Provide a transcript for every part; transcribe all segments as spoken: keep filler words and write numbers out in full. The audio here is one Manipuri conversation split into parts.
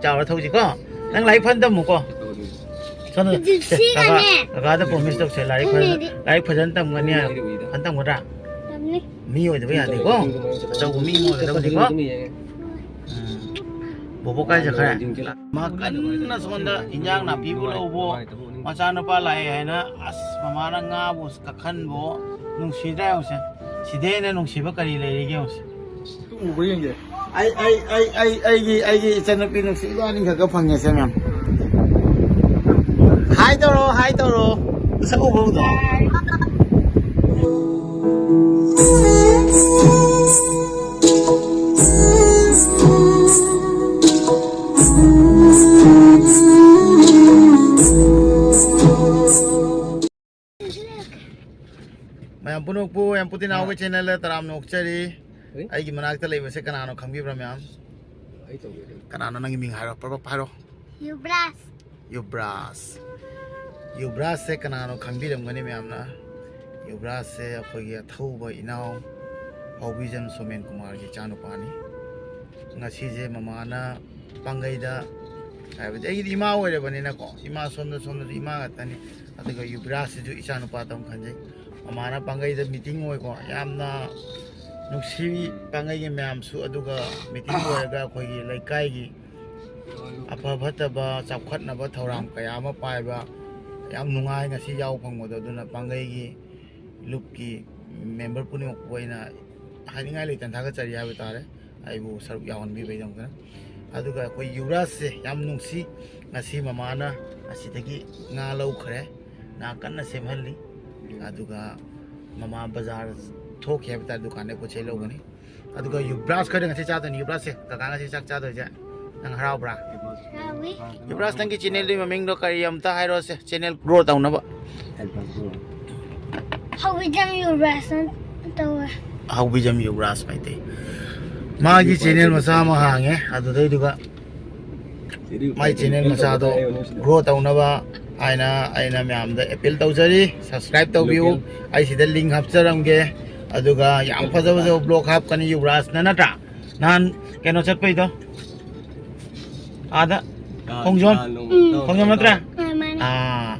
ꯆꯥꯎꯔ ꯊꯧꯁꯤꯀꯣ꯫ ꯅꯪ ꯂꯥꯏꯔꯤꯛ ꯐꯅ ꯇꯝꯃꯨꯀꯣ꯫ ꯁꯣꯝꯗ, ꯁꯦ, ꯀꯥꯀꯥ, ꯀꯥꯀꯥꯗ ꯄ꯭ꯔꯣꯃꯤꯁ ꯇꯧꯁꯦ, ꯂꯥꯏꯔꯤꯛ ꯐꯖꯅ, ꯂꯥꯏꯔꯤꯛ ꯐꯖꯅ ꯇꯝꯒꯅꯤ ꯍꯥꯏꯌꯣ꯫ ꯐꯖꯅ ꯇꯝꯒꯗ꯭ꯔꯥ? ꯃꯤ ꯑꯣꯏꯗꯕ ꯌꯥꯗꯦꯀꯣ꯫ ꯑꯆꯧꯕ ꯃꯤ ꯑꯃ ꯑꯣꯏꯒꯗꯕꯅꯤꯀꯣ꯫ ꯎꯝ꯫ ꯕꯣꯕꯣꯛ ꯀꯥꯏ ꯆꯠꯈ꯭ꯔꯦ? ꯃꯥ ꯀꯟꯅ ꯁꯣꯝꯗ ꯏꯟꯖꯥꯡ ꯅꯥꯄꯤꯕꯨ ꯂꯧꯕꯣ, ꯃꯆꯥꯅꯨꯄꯥ ꯂꯥꯛꯑꯦ ꯍꯥꯏꯅ꯫ ꯑꯁ, ꯃꯃꯥꯅ ꯉꯥꯕꯨ ꯀꯛꯈꯟꯕꯣ꯫ ꯅꯨꯡꯁꯤꯗ꯭ꯔꯥ ꯌꯦꯡꯉꯨꯁꯦ꯫ ꯁꯤꯗꯩ ꯍꯦꯟꯅ ꯅꯨꯡꯁꯤꯕ ꯀꯔꯤ ꯂꯩꯔꯤꯒꯦ ꯌꯦꯡꯉꯨꯁꯦ꯫ ꯎꯕ꯭ꯔꯥ ꯌꯦꯡꯒꯦ꯫ ꯑꯩ, ꯑꯩ, ꯑꯩ, ꯑꯩ, ꯑꯩꯒꯤ, ꯑꯩꯒꯤ ꯏꯆꯟꯅꯨꯄꯤ ꯅꯨꯡꯁꯤ ꯏꯕꯥꯅꯤ ꯈꯛ ꯈꯛ ꯐꯪꯉꯦꯁꯦ, ꯃꯌꯥꯝ꯫ ꯍꯥꯏ ꯇꯧꯔꯣ, ꯍꯥꯏ ꯇꯧꯔꯣ꯫ ꯁꯛ ꯎꯕ ꯎꯗ꯭ꯔꯣ? ꯃꯌꯥꯝ ꯄꯨꯝꯅꯃꯛꯄꯨ ꯌꯥꯝ ꯄꯨꯇꯤꯟ ꯍꯥꯎꯒꯤ ꯆꯦꯅꯦꯜꯗ ꯇꯔꯥꯝꯅ ꯑꯣꯛꯆꯔꯤ꯫ ꯑꯩꯒꯤ ꯃꯅꯥꯛꯇ ꯂꯩꯕꯁꯦ ꯀꯅꯥꯅꯣ ꯈꯪꯕꯤꯕ꯭ꯔꯥ, ꯃꯌꯥꯝ? ꯀꯅꯥꯅꯣ? ꯅꯪꯒꯤ ꯃꯤꯡ ꯍꯥꯏꯔꯣ, ꯄ꯭ꯔꯞ ꯄ꯭ꯔꯞ ꯍꯥꯏꯔꯣ꯫ ꯌꯨꯕ꯭ꯔꯥꯖ꯫ ꯌꯨꯕ꯭ꯔꯥꯖ꯫ ꯌꯨꯕ꯭ꯔꯥꯖꯁꯦ ꯀꯅꯥꯅꯣ ꯈꯪꯕꯤꯔꯝꯒꯅꯤ ꯃꯌꯥꯝꯅ? ꯌꯨꯕ꯭ꯔꯥꯖꯁꯦ ꯑꯩꯈꯣꯏꯒꯤ ꯑꯊꯧꯕ ꯏꯅꯥꯎ ꯍꯥꯎꯕꯤꯖꯝ ꯁꯣꯃꯦꯟ ꯀꯨꯃꯥꯔꯒꯤ ꯏꯆꯥꯅꯨꯄꯥꯅꯤ꯫ ꯉꯁꯤꯁꯦ ꯃꯃꯥꯅ ꯄꯥꯡꯒꯩꯗ, ꯍꯥꯏꯕꯗꯤ ꯑꯩꯒꯤꯗꯤ ꯏꯃꯥ ꯑꯣꯏꯔꯕꯅꯤꯅꯀꯣ, ꯏꯃꯥ ꯁꯣꯝꯗ, ꯁꯣꯝꯗꯁꯨ ꯏꯃꯥ ꯉꯥꯛꯇꯅꯤ꯫ ꯑꯗꯨꯒ ꯌꯨꯕ꯭ꯔꯥꯖꯁꯤꯁꯨ ꯏꯆꯥꯅꯨꯄꯥꯗꯧꯅ ꯈꯟꯖꯩ꯫ ꯃꯃꯥꯅ ꯄꯥꯡꯒꯩꯗ ꯃꯤꯇꯤꯡ ꯑꯣꯏꯀꯣ, ꯌꯥꯝꯅ ꯅꯨꯡꯁꯤ ꯄꯥꯡꯒꯩꯒꯤ ꯃꯌꯥꯝꯁꯨ꯫ ꯑꯗꯨꯒ ꯃꯤꯇꯤꯡ ꯂꯣꯏꯔꯒ ꯑꯩꯈꯣꯏꯒꯤ ꯂꯩꯀꯥꯏꯒꯤ ꯑꯐ ꯐꯠꯇꯕ ꯆꯥꯎꯈꯠꯅꯕ ꯊꯧꯔꯥꯡ ꯀꯌꯥ ꯑꯃ ꯄꯥꯏꯕ, ꯌꯥꯝ ꯅꯨꯡꯉꯥꯏ ꯉꯁꯤ ꯌꯥꯎꯕ ꯐꯪꯕꯗꯣ꯫ ꯑꯗꯨꯅ ꯄꯥꯡꯒꯩꯒꯤ ꯂꯨꯞꯀꯤ ꯃꯦꯝꯕꯔ ꯄꯨꯝꯅꯃꯛꯄꯨ ꯑꯩꯅ ꯍꯥꯏꯅꯤꯡꯉꯥꯏ ꯂꯩꯇꯅ ꯊꯥꯒꯠꯆꯔꯤ ꯍꯥꯏꯕ ꯇꯥꯔꯦ, ꯑꯩꯕꯨ ꯁꯔꯨꯛ ꯌꯥꯎꯍꯟꯕꯤꯕꯒꯤꯗꯃꯛꯇ꯫ ꯑꯗꯨꯒ ꯑꯩꯈꯣꯏ ꯌꯨꯕ꯭ꯔꯥꯖꯁꯦ ꯌꯥꯝ ꯅꯨꯡꯁꯤ꯫ ꯉꯁꯤ ꯃꯃꯥꯅ ꯑꯁꯤꯗꯒꯤ ꯉꯥ ꯂꯧꯈ꯭ꯔꯦ, ꯉꯥ ꯀꯟꯅ ꯁꯦꯝꯍꯜꯂꯤ꯫ ꯑꯗꯨꯒ ꯃꯃꯥ ꯕꯖꯥꯔ ꯊꯣꯛꯈꯤ ꯍꯥꯏꯕ ꯇꯥꯔꯦ, ꯗꯨꯀꯥꯟꯗꯒꯤ ꯄꯣꯠ ꯆꯩ ꯂꯧꯒꯅꯤ꯫ ꯑꯗꯨꯒ ꯌꯨꯕ꯭ꯔꯥꯖ ꯈꯣꯏꯗ ꯉꯁꯤ ꯆꯥꯗꯣꯏꯅꯤ꯫ ꯌꯨꯕ꯭ꯔꯥꯖꯁꯦ, ꯀꯀꯥ ꯉꯁꯤ ꯆꯥꯛ ꯆꯥꯗꯣꯏꯁꯦ, ꯅꯪ ꯍꯔꯥꯎꯕ꯭ꯔꯥ? ꯍꯔꯥꯎꯏ꯫ ꯌꯨꯕ꯭ꯔꯥꯖ, ꯅꯪꯒꯤ ꯆꯦꯅꯦꯜꯗꯨꯒꯤ ꯃꯃꯤꯡꯗꯣ ꯀꯔꯤ, ꯑꯝꯇ ꯍꯥꯏꯔꯣꯁꯦ, ꯆꯦꯅꯦꯜ ꯒ꯭ꯔꯣ ꯇꯧꯅꯕ꯫ ꯍꯥꯎꯕꯤꯖꯝ ꯌꯨꯕ꯭ꯔꯥꯖꯅ ꯇꯧꯋꯦ꯫ ꯍꯥꯎꯕꯤꯖꯝ ꯌꯨꯕ꯭ꯔꯥꯖ ꯃꯩꯇꯩ꯫ ꯃꯥꯒꯤ ꯆꯦꯅꯦꯜ ꯃꯆꯥ ꯑꯃ ꯍꯥꯡꯉꯦ, ꯑꯗꯨꯗꯩꯗꯨꯒ ꯃꯥꯏ ꯆꯦꯅꯦꯜ ꯃꯆꯥꯗꯣ ꯒ꯭ꯔꯣ ꯇꯧꯅꯕ ꯍꯥꯏꯅ ꯑꯩꯅ ꯃꯌꯥꯝꯗ ꯑꯦꯄꯤꯜ ꯇꯧꯖꯔꯤ, ꯁꯕꯁꯀ꯭ꯔꯥꯏꯕ ꯇꯧꯕꯤꯌꯨ꯫ ꯑꯩ ꯁꯤꯗ ꯂꯤꯡ ꯍꯥꯞꯆꯔꯝꯒꯦ꯫ ꯑꯗꯨꯒ ꯌꯥꯝ ꯐꯖ ꯐꯖꯕ ꯕ꯭ꯂꯣꯒ ꯍꯥꯞꯀꯅꯤ ꯌꯨꯕ꯭ꯔꯥꯖꯅ, ꯅꯠꯇ꯭ꯔꯥ? ꯅꯍꯥꯟ ꯀꯩꯅꯣ ꯆꯠꯄꯩꯗꯣ, ꯑꯥꯗ ꯈꯣꯡꯖꯣꯝ? ꯎꯝ꯫ ꯈꯣꯡꯖꯣꯝ ꯅꯠꯇ꯭ꯔꯥ? ꯑꯥ, ꯃꯥꯅꯦ꯫ ꯑꯥ,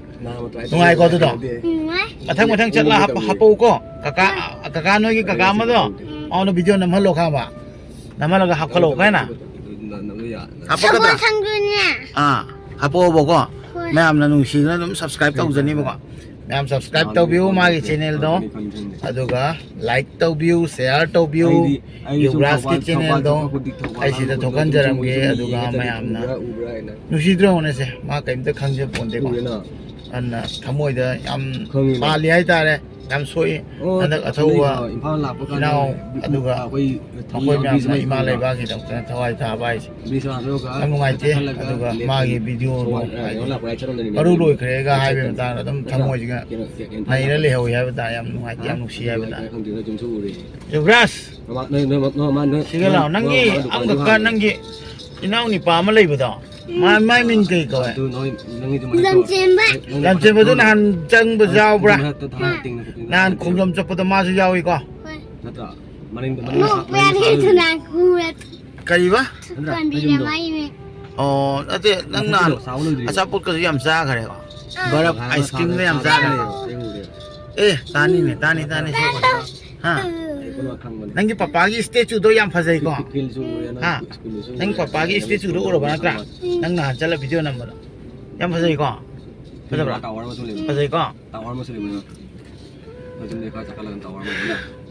ꯅꯨꯡꯉꯥꯏꯀꯣ ꯑꯗꯨꯗꯣ? ꯎꯝ, ꯅꯨꯡꯉꯥꯏ꯫ ꯃꯊꯪ ꯃꯊꯪ ꯆꯠꯂ ꯍꯥꯞꯄ-, ꯍꯥꯞꯄꯛꯎꯀꯣ꯫ ꯀꯀꯥ, ꯀꯀꯥ ꯅꯣꯏꯒꯤ ꯀꯀꯥ ꯑꯃꯗꯣ, ꯎꯝ꯫ ꯃꯉꯣꯟꯗ ꯚꯤꯗꯤꯑꯣ ꯅꯝꯍꯜꯂꯣ ꯈꯪꯉꯕ? ꯅꯝꯍꯜꯂꯒ ꯍꯥꯞꯀꯠꯂꯛꯑꯣ ꯈꯪꯉꯕ? ꯍꯥꯞꯄꯛꯀꯗ꯭ꯔꯥ? ꯁꯒꯣꯜ ꯁꯪꯗꯨꯅꯦ꯫ ꯑꯥ, ꯍꯥꯞꯄꯛꯑꯣꯕꯀꯣ꯫ ꯍꯣꯏ꯫ ꯃꯌꯥꯝꯅ ꯅꯨꯡꯁꯤꯗꯨꯅ ꯑꯗꯨꯝ ꯁꯕꯁꯀ꯭ꯔꯥꯏꯕ ꯇꯧꯖꯅꯤꯕꯀꯣ꯫ ꯃꯌꯥꯝ ꯁꯕꯁꯀ꯭ꯔꯥꯏꯕ ꯇꯧꯕꯤꯌꯨ ꯃꯥꯒꯤ ꯆꯦꯅꯦꯜꯗꯣ, ꯑꯗꯨꯒ ꯂꯥꯏꯛ ꯇꯧꯕꯤꯌꯨ, ꯁꯦꯌꯥꯔ ꯇꯧꯕꯤꯌꯨ꯫ ꯑꯩꯗꯤ, ꯑꯩꯗꯤ ꯁꯨꯝ ꯌꯨꯕ꯭ꯔꯥꯖꯀꯤ ꯊꯧꯕꯥꯜ, ꯊꯧꯕꯥꯜ ꯆꯦꯅꯦꯜꯗꯣ ꯆꯠꯄ ꯈꯨꯗꯤꯡ, ꯊꯧꯕꯥꯜ ꯑꯩ ꯁꯤꯗ ꯂꯥꯟꯕ ꯈꯨꯗꯤꯡ ꯊꯣꯛꯍꯟꯖꯔꯝꯒꯦ, ꯌꯨꯝ ꯑꯗꯨꯒ ꯌꯦꯡꯉꯦ ꯆꯠꯂꯦ, ꯃꯌꯥꯝꯅ ꯎꯕ꯭ꯔꯥ, ꯎꯕ꯭ꯔꯥ ꯍꯥꯏꯅ꯫ ꯅꯨꯡꯁꯤꯗ꯭ꯔꯣ ꯍꯧꯅꯁꯦ? ꯃꯥ ꯀꯩꯝꯇ ꯈꯪꯖ ꯄꯣꯟꯇꯦꯀꯣ꯫ ꯎꯔꯦꯅ꯫ ꯑꯗꯨꯅ ꯊꯃꯣꯏꯗ ꯌꯥꯝ ꯈꯪꯉꯤꯅꯦ꯫ ꯄꯥꯜꯂꯤ ꯍꯥꯏꯇꯥꯔꯦ, ꯌꯥꯝ ꯁꯣꯛꯏ꯫ ꯑꯣ, ꯍꯟꯗꯛ ꯑꯆꯧꯕ ꯑꯁꯣꯝꯗꯒꯤ ꯏꯝꯐꯥꯜ ꯂꯥꯛꯄ ꯀꯥꯟꯗ ꯏꯅꯥꯎ, ꯑꯗꯨꯒ ꯑꯩꯈꯣꯏ ꯃꯈꯣꯏ ꯃꯌꯥꯝꯅ ꯏꯃꯥ ꯂꯩꯕꯥꯛꯀꯤꯗꯃꯛꯇ ꯊꯋꯥꯏ ꯊꯥꯕ ꯍꯥꯏꯁꯦ꯫ ꯌꯥꯝ ꯅꯨꯡꯉꯥꯏꯇꯦ꯫ ꯑꯗꯨꯒ ꯃꯥꯒꯤ ꯚꯤꯗꯤꯑꯣꯗꯣ ꯍꯥꯏꯗꯤ ꯃꯔꯨ ꯂꯣꯏꯈ꯭ꯔꯦꯒ ꯍꯥꯏꯕꯒꯤ ꯃꯇꯥꯡꯗ ꯑꯗꯨꯝ ꯊꯃꯣꯏꯁꯤꯒ ꯅꯩꯔ ꯂꯩꯍꯧꯋꯤ ꯍꯥꯏꯕ ꯇꯥꯔꯦ꯫ ꯌꯥꯝ ꯅꯨꯡꯉꯥꯏꯇꯦ, ꯌꯥꯝ ꯅꯨꯡꯁꯤ ꯍꯥꯏꯕ ꯇꯥꯔꯦ꯫ ꯌꯨꯕ꯭ꯔꯥꯖ, ꯁꯤꯒ ꯂꯥꯛꯑꯣ꯫ ꯅꯪꯒꯤ ꯑꯃꯈꯛꯀ, ꯅꯪꯒꯤ ꯏꯅꯥꯎ ꯅꯤꯄꯥ ꯑꯃ ꯂꯩꯕꯗꯣ, ꯃꯥ, ꯃꯥꯏ ꯃꯤꯡ ꯀꯩ ꯀꯧꯋꯦ? ꯂꯝꯆꯦꯟꯕ꯫ ꯂꯝꯆꯦꯟꯕꯗꯨ ꯅꯍꯥꯟ ꯆꯪꯕ ꯌꯥꯎꯕ꯭ꯔꯥ? ꯅꯍꯥꯟ ꯈꯣꯡꯖꯣꯝ ꯆꯠꯄꯗ ꯃꯥꯁꯨ ꯌꯥꯎꯏꯀꯣ? ꯍꯣꯏ꯫ ꯅꯣꯛꯄ ꯌꯥꯗꯦ, ꯊꯨꯅꯥ ꯈꯨꯔ ꯀꯔꯤꯕ? ꯊꯨꯀꯥꯟꯕꯤꯔ ꯃꯥꯏ ꯃꯤꯠ꯫ ꯑꯣ, ꯅꯠꯇꯦ, ꯅꯪ ꯅꯍꯥꯟ ꯑꯆꯥꯄꯣꯠꯀꯁꯨ ꯌꯥꯝ ꯆꯥꯈ꯭ꯔꯦꯀꯣ? ꯑꯥ꯫ ꯕꯔꯞ, ꯑꯥꯏꯁ ꯀ꯭ꯔꯤꯝꯒ ꯌꯥꯝ ꯆꯥꯈ꯭ꯔꯦ꯫ ꯑꯦ, ꯇꯥꯅꯤꯅꯦ, ꯇꯥꯅꯤ, ꯇꯥꯅꯤ, ꯁꯣꯛꯀꯅꯤ꯫ ꯍꯥ? ꯅꯪꯒꯤ ꯄꯄꯥꯒꯤ ꯏꯁꯇꯦꯆꯨꯗꯣ ꯌꯥꯝ ꯐꯖꯩꯀꯣ? ꯍꯥ? ꯅꯪ ꯄꯄꯥꯒꯤ ꯏꯁꯇꯦꯆꯨꯗꯣ ꯎꯔꯕ ꯅꯠꯇ꯭ꯔꯥ? ꯅꯪ ꯅꯍꯥꯟ ꯆꯠꯂ ꯚꯤꯗꯤꯑꯣ ꯅꯝꯕꯗꯣ꯫ ꯌꯥꯝ ꯐꯖꯩꯀꯣ? ꯐꯖꯕ꯭ꯔꯥ? ꯐꯖꯩꯀꯣ? ꯇꯥꯋꯔ ꯑꯃꯁꯨ ꯂꯩꯕꯅꯦ꯫ ꯃꯊꯛꯇ ꯈꯔ ꯆꯠꯈꯠꯂꯒ ꯇꯥꯋꯔ ꯑꯃ ꯂꯩꯕꯅꯦ꯫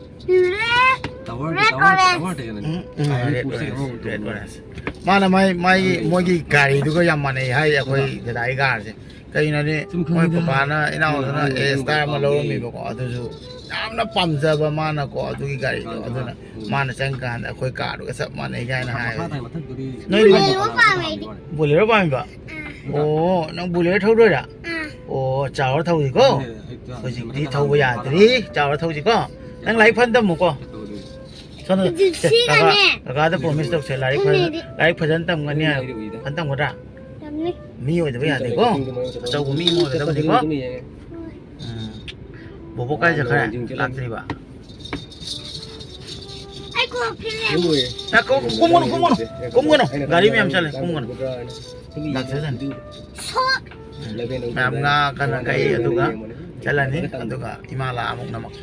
ꯇꯥꯋꯔ, ꯇꯥꯋꯔ, ꯇꯥꯋꯔ ꯅꯠꯇꯦ ꯀꯩꯅꯣꯅꯦ꯫ ꯎꯝ, ꯎꯝ, ꯒꯥꯔꯤ ꯔꯦꯠ ꯄꯣꯠꯁꯦ ꯑꯣꯔꯦꯟꯖ, ꯑꯃꯃꯨꯛ ꯔꯦꯠ ꯇꯣꯡꯕꯅꯦ꯫ ꯑꯣꯔꯦꯟꯖ꯫ ꯃꯥꯅ ꯃꯥꯏ, ꯃꯥꯏꯒꯤ, ꯃꯣꯏꯒꯤ ꯒꯥꯔꯤꯗꯨꯒ ꯌꯥꯝ ꯃꯥꯟꯅꯩ ꯍꯥꯏ, ꯑꯩꯈꯣꯏ ꯗꯗꯥꯒꯤ ꯀꯥꯔꯁꯦ꯫ ꯀꯩꯅꯣꯗꯤ ꯁꯨꯝ ꯃꯣꯏ ꯈꯪꯉꯤꯗꯅ꯫ ꯄꯄꯥꯅ, ꯏꯅꯥꯎꯗꯨꯅ ꯑꯦ ꯁ꯭ꯇꯥꯔ ꯑꯃ ꯂꯧꯔꯝꯃꯦꯕꯀꯣ, ꯑꯗꯨꯁꯨ ꯌꯥꯝꯅ ꯄꯥꯝꯖꯕ ꯃꯥꯅꯀꯣ, ꯑꯗꯨꯒꯤ ꯒꯥꯔꯤꯗꯣ꯫ ꯑꯗꯨꯅ ꯃꯥꯅ ꯆꯪꯀꯥꯟꯗ ꯑꯩꯈꯣꯏ ꯀꯥꯔꯗꯨꯒ ꯆꯞ ꯃꯥꯟꯅꯩ ꯀꯥꯏꯅ ꯍꯥꯏ꯫ ꯅꯣꯏ ꯕꯣꯂꯦꯔꯣ ꯄꯥꯝꯃꯦ ꯑꯩꯗꯤ꯫ ꯕꯣꯂꯦꯔꯣ ꯄꯥꯝꯃꯤꯕ? ꯑꯥ꯫ ꯑꯣ, ꯅꯪ ꯕꯣꯂꯦꯔꯣ ꯊꯧꯗꯣꯏꯔꯥ? ꯑꯥ꯫ ꯑꯣ, ꯆꯥꯎꯔ ꯊꯧꯁꯤꯀꯣ꯫ ꯍꯧꯖꯤꯛꯇꯤ ꯊꯧꯕ ꯌꯥꯗ꯭ꯔꯤ꯫ ꯆꯥꯎꯔ ꯊꯧꯁꯤꯀꯣ꯫ ꯅꯪ ꯂꯥꯏꯔꯤꯛ ꯐꯖꯅ ꯇꯝꯃꯨꯀꯣ꯫ ꯁꯣꯝꯗ, ꯁꯦ, ꯀꯀꯥ, ꯀꯀꯥꯗ ꯄ꯭ꯔꯣꯃꯤꯁ ꯇꯧꯁꯦ, ꯂꯥꯏꯔꯤꯛ ꯐꯖꯅ, ꯂꯥꯏꯔꯤꯛ ꯐꯖꯅ ꯇꯝꯒꯅꯤ ꯍꯥꯏ꯫ ꯐꯖꯅ ꯇꯝꯒꯗ꯭ꯔꯥ? ꯃꯤ ꯑꯣꯏꯗꯕ ꯌꯥꯗꯦꯀꯣ꯫ ꯑꯆꯧꯕ ꯃꯤ ꯑꯃ ꯑꯣꯏꯒꯗꯕꯅꯤꯀꯣ꯫ ꯎꯝ꯫ ꯕꯣꯕꯣꯛ ꯀꯥꯏ ꯆꯠꯈ꯭ꯔꯦ? ꯂꯥꯛꯇ꯭ꯔꯤꯕ? ꯑꯩ ꯉꯥꯏꯈꯣ, ꯀꯨꯝꯒꯅꯨ, ꯀꯨꯝꯒꯅꯨ, ꯀꯨꯝꯒꯅꯨ꯫ ꯒꯥꯔꯤ ꯃꯌꯥꯝ ꯆꯠꯂꯦ, ꯀꯨꯝꯒꯅꯨ꯫ ꯂꯥꯛꯆꯁꯅꯨ꯫ ꯃꯌꯥꯝ ꯉꯥ ꯀꯟꯅ ꯀꯛꯏ, ꯑꯗꯨꯒ ꯆꯠꯂꯅꯤ, ꯑꯗꯨꯒ ꯏꯃꯥ ꯂꯥꯛꯑ ꯑꯃꯨꯛ ꯅꯝꯃꯛꯀꯦ꯫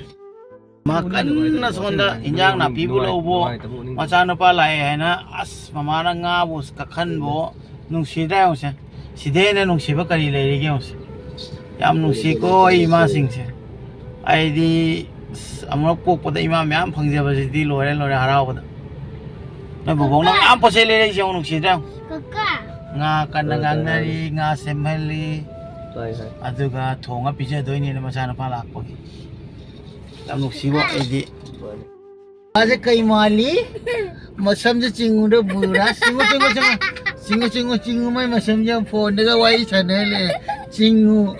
ꯃꯥ ꯀꯟꯅ ꯁꯣꯝꯗ ꯏꯟꯖꯥꯡ ꯅꯥꯄꯤꯕꯨ ꯂꯧꯕꯣ, ꯃꯆꯥꯅꯨꯄꯥ ꯂꯥꯛꯑꯦ ꯍꯥꯏꯅ, ꯑꯁ, ꯃꯃꯥꯅ ꯉꯥꯕꯨ ꯀꯛꯍꯟꯕꯣ, ꯅꯨꯡꯁꯤꯗ꯭ꯔꯥ ꯌꯦꯡꯉꯨꯁꯦ꯫ ꯁꯤꯗꯩ ꯍꯦꯟꯅ ꯅꯨꯡꯁꯤꯕ ꯀꯔꯤ ꯂꯩꯔꯤꯒꯦ ꯌꯦꯡꯉꯨꯁꯦ꯫ ꯌꯥꯝ ꯅꯨꯡꯁꯤꯀꯣ ꯑꯩ ꯏꯃꯥꯁꯤꯡꯁꯦ꯫ ꯑꯩꯗꯤ, ꯑꯁ, ꯑꯃꯨꯔꯛ ꯄꯣꯛꯄꯗ ꯏꯃꯥ ꯃꯌꯥꯝ ꯐꯪꯖꯕꯁꯤꯗꯤ ꯂꯣꯏꯔꯦ, ꯂꯣꯏꯔꯦ, ꯍꯔꯥꯎꯕꯗ꯫ ꯅꯣꯏ ꯕꯣꯕꯣꯛꯅ ꯃꯌꯥꯝ ꯄꯣꯠ ꯆꯩ ꯂꯩꯔꯛꯏꯁꯦ ꯌꯦꯡꯉꯨ, ꯅꯨꯡꯁꯤꯗ꯭ꯔꯥ ꯌꯦꯡꯉꯨ꯫ ꯀꯀꯥ꯫ ꯉꯥ ꯀꯟꯅ ꯍꯣꯏ, ꯍꯣꯏ, ꯍꯣꯏ꯫ ꯉꯥꯡꯅꯔꯤ, ꯉꯥ ꯁꯦꯝꯍꯜꯂꯤ꯫ ꯍꯣꯏ, ꯍꯣꯏ꯫ ꯑꯗꯨꯒ ꯊꯣꯡꯉ ꯄꯤꯖꯗꯣꯏꯅꯦꯅ ꯃꯆꯥꯅꯨꯄꯥ ꯂꯥꯛꯄꯒꯤ꯫ ꯌꯥꯝ ꯅꯨꯡꯁꯤꯕ ꯑꯩꯗꯤ꯫ ꯃꯥꯁꯦ ꯀꯩ ꯃꯥꯜꯂꯤ? ꯃꯁꯝꯁꯦ ꯆꯤꯡꯉꯨꯗ ꯕꯨꯔꯥ꯫ ꯆꯤꯡꯉꯨ, ꯆꯤꯡꯉꯨ, ꯆꯤꯡꯉꯨ꯫ ꯆꯤꯡꯉꯨ, ꯆꯤꯡꯉꯨ, ꯆꯤꯡꯉꯨ꯫ ꯃꯥꯏ ꯃꯁꯝꯁꯦ ꯌꯥꯝ ꯐꯣꯟꯗꯒ ꯋꯥꯔꯤ ꯁꯥꯟꯅꯍꯜꯂꯦ꯫ ꯆꯤꯡꯉꯨ꯫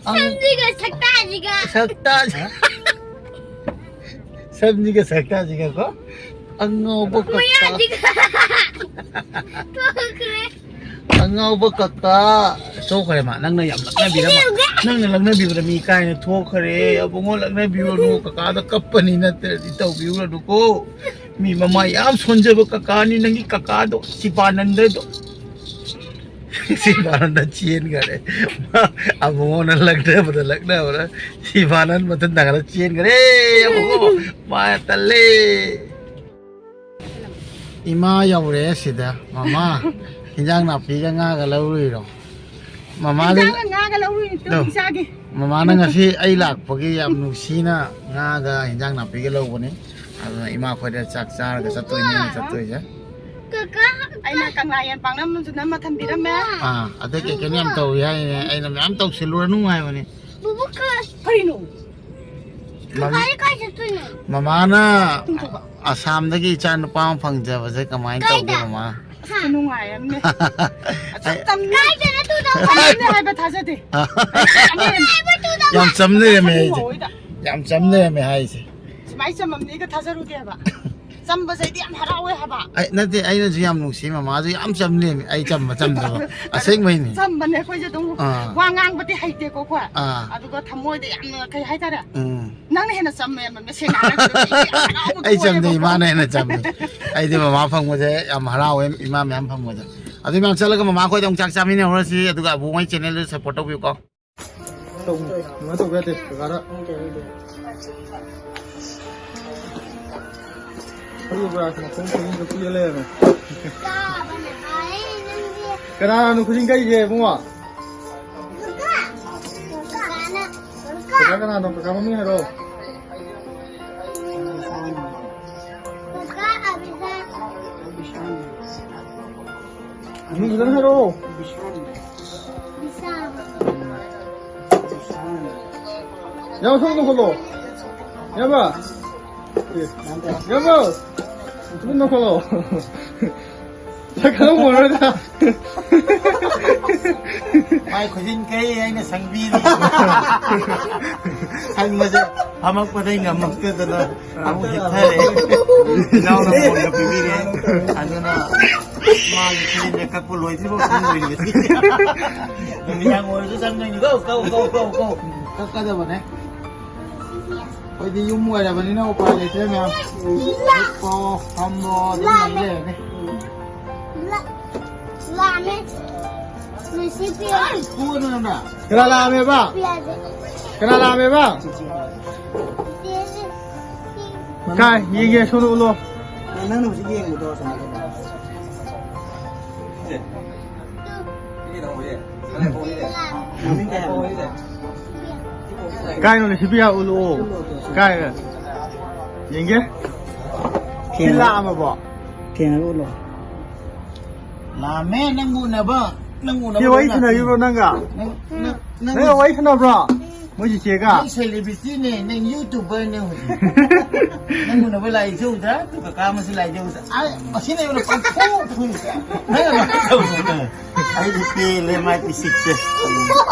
ꯁꯝꯁꯤꯒ ꯁꯛꯇꯥꯁꯤꯒ꯫ ꯁꯛꯇꯥ-, ꯁꯝꯁꯤꯒ ꯁꯛꯇꯥꯁꯤꯒ ꯀꯣ꯫ ꯑꯉꯥꯎꯕ ꯀꯛꯇꯥ꯫ ꯃꯌꯥꯁꯤꯒ꯫ ꯊꯣꯛꯈ꯭ꯔꯦ꯫ ꯑꯉꯥꯎꯕ ꯀꯛꯇꯥ꯫ ꯊꯣꯛꯈ꯭ꯔꯦ ꯃꯥ꯫ ꯅꯪꯅ ꯌꯥꯝ ꯂꯛꯅꯕꯤꯔꯝꯕ꯫ ꯅꯪꯅ ꯂꯛꯅꯕꯤꯕꯗ ꯃꯤ ꯀꯥꯏꯅ ꯊꯣꯛꯈ꯭ꯔꯦ꯫ ꯑꯕꯨꯡꯉꯣ ꯂꯛꯅꯕꯤꯔꯨꯅꯨ꯫ ꯀꯀꯥꯗ ꯀꯞꯄꯅꯤ ꯅꯠꯇ꯭ꯔꯗꯤ ꯇꯧꯕꯤꯔꯨꯔꯅꯨꯀꯣ꯫ ꯃꯤ ꯃꯃꯥ ꯌꯥꯝ ꯁꯣꯟꯖꯕ ꯀꯀꯥꯅꯤ ꯅꯪꯒꯤ ꯀꯀꯥꯗꯣ, ꯁꯤꯕꯥꯅꯟꯗꯗꯣ꯫ ꯁꯤꯕꯥꯅꯟꯗ ꯆꯦꯟꯈꯔꯦ꯫ ꯑꯕꯨꯡꯉꯣꯅ ꯂꯛꯅꯕꯗ ꯂꯛꯅꯕꯗ ꯁꯤꯕꯥꯅꯟ ꯃꯊꯟ ꯊꯥꯡꯒꯠꯂ ꯆꯦꯟꯈꯔꯦ꯫ ꯑꯕꯨꯡꯉꯣ, ꯃꯥ ꯇꯜꯂꯦ꯫ ꯏꯃꯥ ꯌꯧꯔꯦ ꯁꯤꯗ꯫ ꯃꯃꯥ, ꯍꯤꯟꯖꯥꯡ ꯅꯥꯄꯤꯒ ꯉꯥꯒ ꯂꯧꯔꯨꯏꯔꯣ? ꯃꯃꯥꯗ ꯍꯤꯟꯖꯥꯡꯒ ꯉꯥꯒ ꯂꯧꯔꯨꯏꯅꯤ, ꯇꯨ ꯑꯗꯣ, ꯏꯆꯥꯒꯤ꯫ ꯃꯃꯥꯅ ꯉꯁꯤ ꯑꯩ ꯂꯥꯛꯄꯒꯤ ꯌꯥꯝ ꯅꯨꯡꯁꯤꯅ ꯉꯥꯒ ꯍꯤꯟꯖꯥꯡ ꯅꯥꯄꯤꯒ ꯂꯧꯕꯅꯤ꯫ ꯑꯗꯨꯅ ꯏꯃꯥ ꯈꯣꯏꯗ ꯆꯥꯛ ꯆꯥꯔꯒ ꯆꯠꯇꯣꯏꯅꯦ ꯑꯩꯅ ꯆꯠꯇꯣꯏꯁꯦ꯫ ꯀꯀꯥ꯫ ꯑꯩꯅ ꯀꯪꯂꯥ ꯌꯦꯟ ꯄꯥꯛꯅꯝꯁꯨ ꯅꯝꯃ ꯊꯝꯕꯤꯔꯝꯃꯦ꯫ ꯑꯥ, ꯑꯗꯩ ꯀꯩ ꯀꯩꯅꯣ ꯌꯥꯝ ꯇꯧꯏ ꯍꯥꯏꯅꯦ꯫ ꯑꯩꯅ ꯃꯌꯥꯝ ꯇꯧꯁꯤꯜꯂꯨꯔꯅꯨ ꯍꯥꯏꯕꯅꯤ꯫ ꯕꯨꯕꯨ ꯀ-, ꯀꯔꯤꯅꯣ? ꯃꯝ-, ꯀꯀꯥꯗꯤ ꯀꯥꯏ ꯆꯠꯇꯣꯏꯅꯣ? ꯃꯃꯥꯅ ꯇꯨꯡꯊꯣꯛꯄ꯫ ꯑꯁꯥꯝꯗꯒꯤ ꯏꯆꯥ ꯅꯨꯄꯥ ꯑꯃ ꯐꯪꯖꯕꯁꯦ ꯀꯃꯥꯏꯅ ꯀꯥꯏꯗ? ꯇꯧꯒꯦ, ꯃꯃꯥ? ꯍꯥ? ꯅꯨꯡꯉꯥꯏꯔꯝꯅꯦ꯫ ꯑꯁꯨꯛ ꯇꯝ-, ꯀꯥꯏꯗꯅ ꯇꯨ ꯇꯧꯕ? ꯇꯝꯅꯦ ꯍꯥꯏꯕ ꯊꯥꯖꯗꯦ꯫ ꯀꯥꯏꯗꯅ ꯇꯨ ꯇꯧꯕ? ꯌꯥꯝ ꯆꯝ ꯂꯩꯔꯝꯃꯦ ꯑꯩꯁꯦ꯫ ꯌꯥꯝ ꯆꯝ ꯂꯩꯔꯝꯃꯦ ꯍꯥꯏꯁꯦ꯫ ꯁꯨꯃꯥꯏꯅ ꯆꯝꯃꯝꯅꯤꯒ ꯊꯥꯖꯔꯨꯗꯦꯕ꯫ ꯆꯝꯕꯁꯦ ꯑꯩꯗꯤ ꯌꯥꯝ ꯍꯔꯥꯎꯋꯦ ꯍꯥꯏꯕ꯫ ꯑꯩ ꯅꯠꯇꯦ, ꯑꯩꯅꯁꯨ ꯌꯥꯝ ꯅꯨꯡꯁꯤ, ꯃꯃꯥꯁꯨ ꯌꯥꯝ ꯆꯝ ꯂꯩꯔꯝꯃꯤ꯫ ꯑꯩ ꯆꯝꯕ ꯆꯝꯗꯕ ꯑꯁꯦꯡꯕꯩꯅꯤ꯫ ꯆꯝꯕꯅꯦ ꯑꯩꯈꯣꯏꯁꯦ ꯑꯗꯨꯝ꯫ ꯑꯥ꯫ ꯋꯥ ꯉꯥꯡꯕꯗꯤ ꯍꯩꯇꯦꯀꯣ ꯑꯩꯈꯣꯏ꯫ ꯑꯥ꯫ ꯑꯗꯨꯒ ꯊꯃꯣꯏꯗ ꯌꯥꯝꯅ ꯀꯩ ꯍꯥꯏꯇꯥꯔꯦ꯫ ꯎꯝ꯫ ꯅꯪꯅ ꯍꯦꯟꯅ ꯆꯝꯃꯦ ꯃꯃꯦ ꯁꯦꯡꯅ ꯍꯥꯏꯔꯒꯗꯤ꯫ ꯑꯩ ꯌꯥꯝ ꯍꯔꯥꯎꯕꯗꯣ ꯑꯩ ꯆꯝꯗꯦ, ꯑꯣꯏꯌꯦꯕꯀꯣ꯫ ꯏꯃꯥꯅ ꯍꯦꯟꯅ ꯆꯝꯃꯦ꯫ ꯑꯩꯗꯤ ꯃꯃꯥ ꯐꯪꯕꯁꯦ ꯌꯥꯝ ꯍꯔꯥꯎꯋꯦ, ꯏꯃꯥ ꯃꯌꯥꯝ ꯐꯪꯕꯁꯦ꯫ ꯑꯗꯨ ꯃꯌꯥꯝ ꯆꯠꯂꯒ ꯃꯃꯥ ꯈꯣꯏꯗ ꯑꯃꯨꯛ ꯆꯥꯛ ꯆꯥꯃꯤꯟꯅꯍꯧꯔꯁꯤ, ꯑꯗꯨꯒ ꯑꯕꯨꯡ ꯍꯣꯏ ꯆꯦꯅꯦꯜꯗꯨ ꯁꯞꯄꯣꯔꯠ ꯇꯧꯕꯤꯌꯨꯀꯣ꯫ ꯇꯧ-, ꯑꯗꯨꯃꯥꯏꯅ ꯇꯧꯕ ꯌꯥꯗꯦ, ꯀꯀꯥꯗ꯫ ꯈꯜꯂꯨꯕ꯭ꯔꯥ? ꯃꯈꯣꯡ ꯈꯨꯗꯤꯡꯗ ꯄꯤꯛꯑ ꯂꯩꯔꯝꯃꯦ꯫ ꯀꯅꯥꯅꯣ ꯈꯨꯖꯤꯟ ꯀꯛꯏꯁꯦ, ꯏꯕꯨꯡꯉꯣ? ꯀꯀꯥ ꯀꯅꯥꯅꯣ? ꯀꯀꯥ ꯃꯃꯤꯡ ꯍꯥꯏꯔꯛꯑꯣ꯫ ꯃꯤꯡ ꯐꯖꯅ ꯍꯥꯏꯔꯛꯑꯣ꯫ ꯕꯤꯁꯥꯜ꯫ ꯕꯤꯁꯥꯜ꯫ ꯌꯥꯝ ꯊꯣꯛꯅ ꯈꯣꯠꯂꯣ꯫ ꯌꯥꯝꯕ꯫ ꯑꯦ꯫ ꯌꯥꯝꯕ꯫ ꯊꯨꯅ ꯈꯣꯠꯂꯣ꯫ ꯈꯔ ꯃꯣꯔꯣꯏꯗ꯫ ꯃꯥꯏ ꯈꯨꯖꯤꯟ ꯀꯛꯏ ꯑꯩꯅ ꯁꯪꯕꯤꯔꯤ꯫ ꯁꯪꯕꯁꯦ ꯐꯝꯃꯛꯄꯗꯩ ꯉꯝꯃꯛꯇꯗꯅ꯫ ꯑꯃꯨꯛ ꯍꯤꯞꯊꯔꯦ꯫ ꯏꯅꯥꯎꯅ ꯃꯣꯟꯒ ꯄꯤꯕꯤꯔꯦ꯫ ꯑꯗꯨꯅ ꯃꯥꯒꯤ ꯈꯨꯖꯤꯟꯁꯦ ꯀꯛꯄ ꯂꯣꯏꯗ꯭ꯔꯤꯐꯥꯎ ꯈꯪꯗꯣꯏꯅꯦ ꯉꯁꯤ꯫ ꯅꯨꯃꯤꯗꯥꯡ ꯑꯣꯏꯔꯁꯨ ꯆꯪꯗꯣꯏꯅꯤ꯫ Go, go, go, go, go. ꯀꯛꯀꯗꯕꯅꯦ꯫ ꯑꯩꯈꯣꯏꯗꯤ ꯌꯨꯝ ꯑꯣꯏꯔꯕꯅꯤꯅ ꯎꯄꯥꯏ ꯂꯩꯇ꯭ꯔꯦ ꯃꯌꯥꯝ꯫ ꯍꯤꯞꯄꯣ, ꯐꯝꯃꯣ, ꯑꯗꯨꯝ ꯂꯩ ꯂꯩꯔꯅꯤ꯫ ꯂꯥꯛꯑꯝꯃꯦ꯫ ꯉꯁꯤ ꯄꯤꯔꯛꯑꯦ꯫ ꯐꯨꯒꯅꯨ ꯅꯪꯅ꯫ ꯀꯅꯥ ꯂꯥꯛꯑꯝꯃꯦꯕ? ꯄꯤꯔꯛꯑꯦ꯫ ꯀꯅꯥ ꯂꯥꯛꯑꯝꯃꯦꯕ? ꯄꯤꯔꯛꯑꯦ꯫ ꯀꯥꯏ? ꯌꯦꯡꯒꯦ, ꯁꯣꯝꯗ ꯎꯠꯂꯣ꯫ ꯅꯪꯅ ꯍꯧꯖꯤꯛ ꯌꯦꯡꯕꯗꯣ ꯑꯁꯣꯝꯗ ꯎꯠꯂꯣ꯫ ꯃꯃꯤꯡ ꯀꯩ ꯍꯥꯏꯕꯅꯣ? ꯀꯥꯏꯅꯣꯅꯦ, ꯁꯤ ꯄꯤꯌꯥ ꯎꯠꯂꯛꯑꯣ꯫ ꯀꯥꯏ? ꯌꯦꯡꯒꯦ꯫ ꯁꯤ ꯊꯦꯡꯅ-, ꯂꯥꯛꯑꯝꯃꯕꯣ? ꯊꯦꯡꯅꯔ ꯎꯠꯂꯣ꯫ ꯂꯥꯛꯑꯝꯃꯦ, ꯅꯪ ꯎꯅꯕ, ꯅꯪ ꯎꯅꯕ ꯁꯤ ꯋꯥꯔꯤ ꯂꯣꯏ ꯁꯥꯟꯅꯈꯤꯕ꯭ꯔꯣ ꯂꯥꯛꯇꯣꯏꯅꯦ꯫ ꯅꯪꯒ? ꯅꯪ, ꯅꯪ, ꯅꯪꯒ ꯋꯥꯔꯤ ꯁꯥꯟꯅꯕ꯭ꯔꯣ? ꯃꯣꯏ ꯆꯤꯆꯦꯒ? ꯅꯪ celebrityꯅꯦ, ꯅꯪ YouTuberꯅꯦ ꯍꯧꯖꯤꯛ꯫ ꯅꯪ ꯎꯅꯕ ꯂꯥꯛꯏꯁꯦ ꯎꯗ꯭ꯔꯥ? ꯇꯨ ꯀꯀꯥ ꯑꯃꯁꯨ ꯂꯥꯛꯏꯁꯦ ꯎꯗ꯭ꯔꯥ? ꯑꯥ, ꯑꯁꯤ ꯂꯩꯕꯅ ꯄꯪꯐꯨ ꯐꯨꯏ꯫ ꯅꯪ ꯑꯗꯨꯃꯥꯏꯅ ꯇꯧꯅꯨ꯫ ꯑꯩꯗꯤ ꯄꯦꯜꯂꯦ ꯃꯥꯏ ꯄꯤꯁꯤꯛꯁꯦ꯫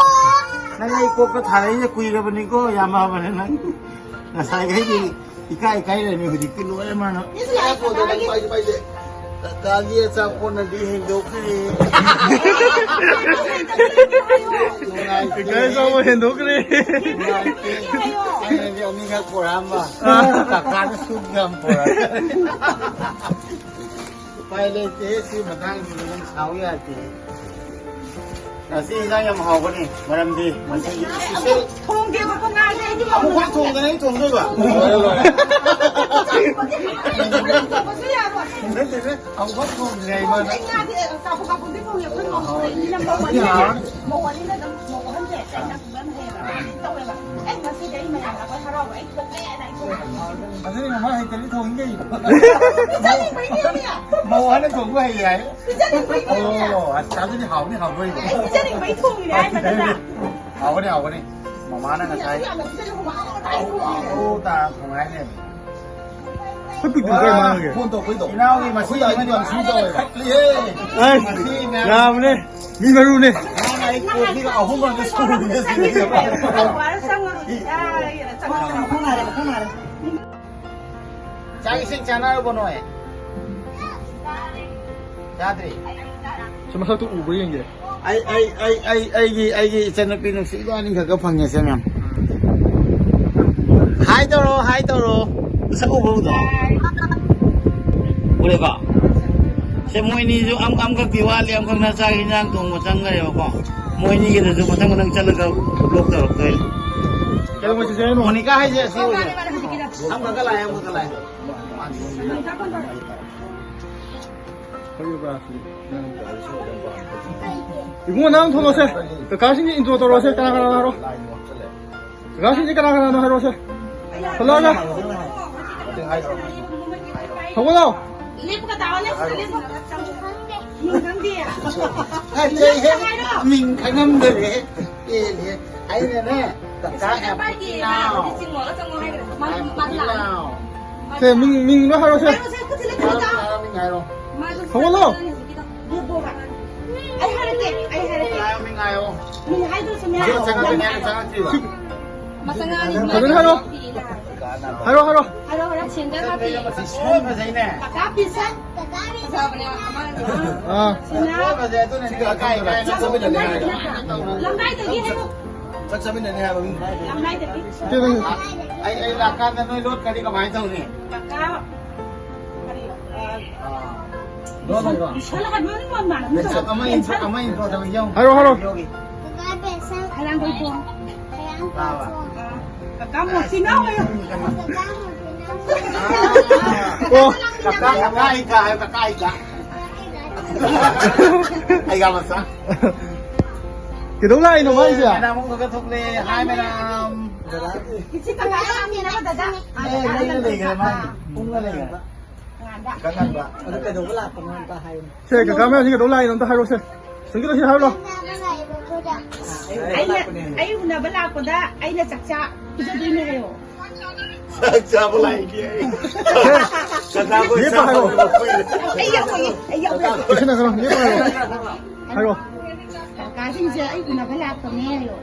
ꯅꯪ ꯑꯩ ꯀꯣꯛꯇ ꯊꯥꯔꯛꯏꯁꯦ ꯀꯨꯏꯔꯕꯅꯤꯀꯣ, ꯌꯥꯝꯃꯕꯅꯦ ꯅꯪ꯫ ꯉꯁꯥꯏꯈꯩꯗꯤ ꯏꯀꯥꯏ ꯏꯀꯥꯏ ꯂꯩꯔꯝꯃꯤ, ꯍꯧꯖꯤꯛꯇꯤ ꯂꯣꯏꯔꯦ ꯃꯥꯅ꯫ ꯏꯁ, ꯂꯥꯛꯑꯦ, ꯐꯣꯟꯗꯣ ꯅꯪ ꯄꯥꯏꯗꯦ, ꯄꯥꯏꯗꯦ꯫ ꯀꯀꯥꯒꯤ ꯑꯆꯥꯄꯣꯠꯅꯗꯤ ꯍꯦꯟꯗꯣꯛꯈ꯭ꯔꯦ꯫ ꯅꯨꯡꯉꯥꯏꯇꯦ꯫ ꯀꯀꯥꯒꯤ ꯑꯆꯥꯄꯣꯠ ꯍꯦꯟꯗꯣꯛꯈ꯭ꯔꯦ꯫ ꯅꯨꯡꯉꯥꯏꯇꯦ꯫ ꯑꯩꯅꯗꯤ ꯑꯅꯤꯈꯛ ꯄꯨꯔꯛꯑꯝꯕ꯫ ꯀꯀꯥꯅ ꯁꯨꯞ ꯌꯥꯝ ꯄꯨꯔꯛꯑꯦ꯫ ꯎꯄꯥꯏ ꯂꯩꯇꯦ, ꯁꯤ ꯃꯇꯥꯡꯁꯤꯗꯤ ꯅꯪ ꯁꯥꯎ ꯌꯥꯗꯦ꯫ ꯉꯁꯤ ꯏꯟꯖꯥꯡ ꯌꯥꯝ ꯍꯥꯎꯒꯅꯤ, ꯃꯔꯝꯗꯤ ꯉꯁꯤ ꯊꯣꯡꯗꯦꯕꯀꯣ, ꯉꯥꯁꯦ ꯑꯩꯗꯤ ꯑꯃꯨꯛ ꯐꯥꯎ ꯊꯣꯡꯗꯅ ꯑꯩ ꯊꯣꯡꯗꯣꯏꯕ? ꯂꯣꯏꯔꯦ, ꯂꯣꯏꯔꯦ꯫ ꯊꯣꯡꯕꯁꯨ ꯌꯥꯔꯣꯏ꯫ ꯅꯠꯇꯦ, ꯅꯠꯇꯦ, ꯑꯃꯨꯛ ꯐꯥꯎ ꯊꯣꯡꯗ꯭ꯔꯤ ꯍꯥꯏꯕ꯫ ꯑꯩ ꯉꯥꯗꯤ ꯀꯥꯞꯄꯨ ꯀꯥꯞꯄꯨꯗꯤ ꯊꯣꯡꯉꯦ, ꯑꯩꯈꯣꯏ ꯃꯧ ꯑꯅꯤꯅ, ꯃꯧ ꯑꯅꯤꯅ, ꯃꯧ ꯑꯅꯤꯅ ꯑꯗꯨꯝ, ꯃꯧ ꯑꯍꯟꯁꯦ ꯑꯩꯅ ꯇꯧꯋꯦꯕ꯫ ꯑꯩ ꯉꯁꯤꯗꯤ ꯑꯩ ꯃꯌꯥꯝ ꯂꯥꯛꯄ ꯍꯔꯥꯎꯕ ꯑꯩ ꯊꯣꯛꯂꯛꯑꯦꯅ ꯑꯩ ꯊꯣꯛꯂꯛꯑꯦ꯫ ꯑꯗꯨꯗꯤ ꯃꯃꯥ ꯍꯩꯇ꯭ꯔꯗꯤ ꯊꯣꯡꯉꯤ ꯀꯩꯅꯣ? ꯄꯤꯖꯅꯤꯡꯕꯩꯅꯦ꯫ ꯃꯧ ꯍꯥꯟꯅ ꯊꯣꯡꯕ ꯍꯩ ꯍꯥꯏ꯫ ꯄꯤꯖꯅꯤꯡꯕꯩꯅꯦ꯫ ꯑꯣ, ꯑꯁ, ꯑꯗꯨꯗꯤ ꯍꯥꯎꯅꯤ, ꯍꯥꯎꯗꯣꯏꯅꯦ꯫ ꯑꯩ ꯄꯤꯖꯅꯤꯡꯕꯩ ꯊꯣꯡꯉꯤꯅꯦ ꯍꯥꯏ ꯃꯊꯟꯇ꯫ ꯍꯥꯎꯒꯅꯤ, ꯍꯥꯎꯒꯅꯤ꯫ ꯃꯃꯥꯅ ꯉꯁꯥꯏ ꯌꯥꯝꯅ ꯄꯤꯖꯅꯤꯡꯕ ꯃꯥꯜꯂꯦ꯫ ꯑꯧ, ꯑꯧ, ꯇꯥ ꯊꯣꯡꯉꯥꯏꯅꯦ꯫ ꯑꯩꯈꯣꯏ ꯄꯨꯏꯗꯨ ꯀꯔꯤ ꯃꯥꯡꯒꯦ? ꯐꯣꯟ ꯇꯧꯔꯛꯄꯩꯗꯣ꯫ ꯏꯅꯥꯎꯒꯤ ꯃꯁꯤ ꯑꯩꯈꯣꯏ ꯑꯅꯤꯗꯣ ꯌꯥꯝ ꯁꯨꯝ ꯇꯧꯋꯦꯕ꯫ ꯈꯠꯂꯤꯍꯦ꯫ ꯑꯦ, ꯃꯁꯤ ꯃꯌꯥꯝ ꯌꯥꯕꯅꯦ꯫ ꯃꯤ ꯃꯔꯨꯅꯦ꯫ ꯃꯥꯅ ꯑꯩ ꯀꯣꯐꯤꯒ ꯑꯍꯨꯝ ꯑꯃꯗꯤ ꯁꯨꯔꯤꯅꯦ ꯁꯤꯅꯦ꯫ ꯆꯪꯉꯔꯣꯏ꯫ ꯌꯥꯔꯦ, ꯌꯥꯔꯦ, ꯆꯪꯉꯔꯣꯏ꯫ ꯆꯥꯛ ꯏꯁꯤꯡ ꯆꯥꯅꯔꯕꯣ ꯅꯣꯏ? ꯆꯥꯗ꯭ꯔꯤ꯫ ꯁꯤ ꯃꯁꯛꯇꯨ ꯎꯕ꯭ꯔꯥ ꯌꯦꯡꯒꯦ꯫ ꯑꯩ, ꯑꯩ, ꯑꯩ, ꯑꯩ, ꯑꯩꯒꯤ, ꯑꯩꯒꯤ ꯏꯆꯟꯅꯨꯄꯤ ꯅꯨꯡꯁꯤꯕ ꯑꯅꯤꯈꯛꯀ ꯐꯪꯉꯦ ꯁꯦ ꯃꯌꯥꯝ꯫ ꯍꯥꯏ ꯇꯧꯔꯣ, ꯍꯥꯏ ꯇꯧꯔꯣ꯫ ꯃꯁꯛ ꯎꯕ꯭ꯔꯥ ꯎꯗ꯭ꯔꯣ? ꯎꯔꯦꯀꯣ? ꯁꯦ ꯃꯣꯏꯅꯤꯁꯨ ꯑꯝ-, ꯑꯃꯈꯛꯇꯤ ꯋꯥꯠꯂꯤ, ꯑꯃꯈꯛꯅ ꯆꯥꯛ ꯍꯤꯟꯖꯥꯡ ꯊꯣꯡꯕ ꯆꯪꯈ꯭ꯔꯦꯕꯀꯣ꯫ ꯃꯣꯏꯅꯤꯒꯤꯗꯁꯨ ꯃꯊꯪ ꯃꯊꯪ ꯆꯠꯂꯒ vlog ꯇꯧꯔꯛꯇꯣꯏꯅꯦ꯫ ꯀꯩꯗꯧꯉꯩ ꯆꯠꯁꯦ ꯍꯥꯏꯅꯣ? ꯃꯣꯅꯤꯀꯥ ꯍꯥꯏꯁꯦ ꯑꯁꯤ ꯑꯣꯏꯗꯣꯏꯅꯦ꯫ ꯑꯃꯈꯛꯀ ꯂꯥꯛꯑꯦ, ꯑꯃꯈꯛꯀ ꯂꯥꯛꯑꯦ꯫ ꯏꯕꯨꯡꯉꯣ, ꯅꯪ ꯊꯣꯛꯂꯛꯑꯣꯁꯦ꯫ ꯀꯀꯥꯁꯤꯡꯒꯤ intro ꯇꯧꯔꯛꯑꯣꯁꯦ꯫ ꯀꯅꯥ ꯀꯅꯥꯅꯣ ꯍꯥꯏꯔꯣ꯫ ꯀꯀꯥꯁꯤꯡꯁꯦ ꯀꯅꯥ ꯀꯅꯥꯅꯣ ꯍꯥꯏꯔꯛꯑꯣꯁꯦ꯫ ꯊꯣꯛꯂꯛꯑꯒ꯫ ꯍꯧꯒꯠꯂꯣ꯫ ꯂꯦꯞꯄꯒ ꯇꯥꯎꯅꯦ꯫ ꯃꯤꯡ ꯈꯪꯗꯦ꯫ ꯃꯤꯡ ꯈꯪꯗꯦ꯫ ꯃꯤꯡ ꯈꯪꯉꯝꯗꯔꯦ꯫ ꯄꯦꯜꯂꯦ꯫ ꯑꯩꯅꯅꯦ, ꯀꯀꯥ ꯄꯥꯏꯗꯦ꯫ ꯍꯥꯏꯕꯗꯤ ꯆꯤꯡꯉꯣ, ꯆꯪꯉꯣ ꯍꯥꯏꯈ꯭ꯔꯦ꯫ ꯃꯥ, ꯃꯥ ꯂꯥꯛꯑꯣ꯫ ꯁꯦ, ꯃꯤꯡ, ꯃꯤꯡꯗꯣ ꯍꯥꯏꯔꯣꯁꯦ꯫ ꯍꯥꯏꯔꯣꯁꯦ, ꯈꯨꯠꯁꯦ ꯂꯦꯞꯄꯒ ꯇꯥꯎ꯫ ꯃꯤꯡ ꯍꯥꯏꯔꯣ꯫ ꯃꯥꯗꯣ ꯍꯧꯒꯠꯂꯣ꯫ ꯕꯣꯕꯣꯕ꯫ ꯑꯩ ꯍꯥꯏꯔꯛꯀꯦ, ꯑꯩ ꯍꯥꯏꯔꯛꯀꯦ꯫ ꯉꯥꯏꯌꯣ, ꯃꯤ ꯉꯥꯏꯌꯣ꯫ ꯃꯤ ꯍꯥꯏꯗ꯭ꯔꯁꯨꯅꯦ꯫ ꯃꯤ ꯆꯪꯉꯛꯇ꯭ꯔꯤ, ꯃꯤ ꯆꯪꯉꯛꯇ꯭ꯔꯤꯕ꯫ ꯃꯆꯥ ꯉꯥꯡꯅꯤ꯫ ꯐꯖꯅ ꯍꯥꯏꯔꯣ꯫ ꯍꯥꯏꯔꯣ, ꯍꯥꯏꯔꯣ꯫ ꯍꯥꯏꯔꯣ, ꯍꯥꯏꯔꯣ, ꯁꯦꯟꯗ꯭ꯔ ꯀꯥꯞꯄꯤ꯫ ꯁꯤꯁꯟ ꯐꯖꯩꯅꯦ꯫ ꯀꯀꯥ ꯄꯤꯁꯟ꯫ ꯐꯖꯕꯅꯦ, ꯑꯃ꯫ ꯑꯥ꯫ ꯁꯤꯅ ꯐꯖꯩ, ꯑꯗꯨꯅ ꯁꯤ ꯂꯩꯀꯥꯏ ꯀꯥꯏꯅ ꯆꯠꯃꯤꯟꯅꯅꯤ ꯍꯥꯏ꯫ ꯂꯝꯂꯥꯏꯗꯒꯤ ꯍꯥꯏꯔꯣ꯫ ꯆꯥꯛ ꯆꯥꯃꯤꯟꯅꯅꯤ ꯍꯥꯏꯕ ꯃꯤ꯫ ꯂꯝꯂꯥꯏꯗꯒꯤ꯫ ꯑꯩ, ꯑꯩ ꯂꯥꯛꯀꯥꯟꯗ ꯅꯣꯏ ꯂꯣꯠꯈ꯭ꯔꯗꯤ ꯀꯃꯥꯏꯅ ꯇꯧꯅꯤ? ꯀꯀꯥ, ꯀꯔꯤ, ꯑ, ꯑꯥ꯫ ꯂꯣꯠꯂꯣꯏꯀꯣ? ꯕꯤꯁꯥꯜ ꯍꯥꯏꯕ ꯃꯃꯤꯡ ꯃꯥꯟꯕ꯫ ꯕꯦꯁꯟ ꯑꯃ ꯏꯟꯊꯣꯛ-, ꯑꯃ ꯏꯟꯊꯣꯛꯑꯒ ꯌꯦꯡꯉꯨ꯫ ꯍꯥꯏꯔꯣ, ꯍꯥꯏꯔꯣ꯫ ꯀꯀꯥ ꯕꯦꯁꯟ꯫ ꯈꯌꯥꯡꯒꯣꯏ ꯄꯣꯝ꯫ ꯈꯌꯥꯡꯒꯣꯏ ꯄꯣꯝ꯫ ꯀꯀꯥ ꯃꯣꯇꯤꯅꯥꯎ ꯍꯥꯏꯌꯣ꯫ ꯀꯀꯥ ꯃꯣꯇꯤꯅꯥꯎ꯫ ꯑꯣ꯫ ꯀꯀꯥ, ꯀꯀꯥ ꯏꯀꯥ ꯍꯥꯏꯌꯣ, ꯀꯀꯥ ꯏꯀꯥ꯫ ꯑꯩꯒ ꯃꯆꯥ꯫ ꯀꯩꯗꯧ ꯂꯥꯛꯏꯅꯣ ꯃꯥꯏꯁꯦ? ꯃꯦꯗꯥꯝ ꯑꯃꯨꯛ ꯊꯣꯛꯂꯛꯑꯦ꯫ ꯍꯥꯏ, ꯃꯦꯗꯥꯝ꯫ ꯏꯆꯦ ꯀꯀꯥ ꯂꯥꯛꯑꯝꯃꯤꯅ ꯗꯗꯥ꯫ ꯑꯦ, ꯂꯩꯔ ꯂꯩꯈ꯭ꯔꯦ ꯃꯥ꯫ ꯄꯨꯡꯅ ꯂꯩꯈ꯭ꯔꯦ꯫ ꯀꯟꯅꯕ꯫ ꯑꯗꯨ ꯀꯩꯗꯧꯕ ꯂꯥꯛꯄꯅꯣ ꯑꯝꯇ ꯍꯥꯏꯌꯨꯅꯦ꯫ ꯁꯦ, ꯀꯀꯥ ꯃꯌꯥꯝꯁꯤ ꯀꯩꯗꯧ ꯂꯥꯛꯏꯅꯣ ꯑꯝꯇ ꯍꯥꯏꯔꯣꯁꯦ꯫ ꯁꯪꯒꯤꯠ ꯂꯣꯏꯁꯤ ꯍꯥꯏꯔꯣ꯫ ꯑꯩꯅ, ꯑꯩ ꯎꯅꯕ ꯂꯥꯛꯄꯗ ꯑꯩꯅ ꯆꯥꯛꯆꯥ ꯄꯤꯖꯗꯣꯏꯅꯦ ꯍꯥꯏꯌꯣ꯫ ꯆꯥꯛ ꯆꯥꯕ ꯂꯥꯛꯏꯅꯦ ꯑꯩ꯫ ꯁꯦ, ꯀꯀꯥ ꯈꯣꯏ ꯂꯦꯞꯄ ꯆꯥꯛ ꯍꯥꯏꯔꯣ꯫ ꯆꯥꯕ ꯂꯥꯛꯄ ꯀꯨꯏꯔꯦ꯫ ꯑꯩ ꯌꯥꯎꯔꯛꯑꯦ, ꯑꯩ ꯌꯥꯎꯔꯛꯑꯦ꯫ ꯀꯩꯁꯨ ꯅꯠꯇꯦ, ꯂꯦꯞꯄ ꯍꯥꯏꯔꯣ꯫ ꯍꯥꯏꯔꯣ꯫ ꯀꯀꯥꯁꯤꯡꯁꯦ ꯑꯩ ꯎꯅꯕ ꯂꯥꯛꯄꯅꯦ ꯍꯥꯏꯌꯣ꯫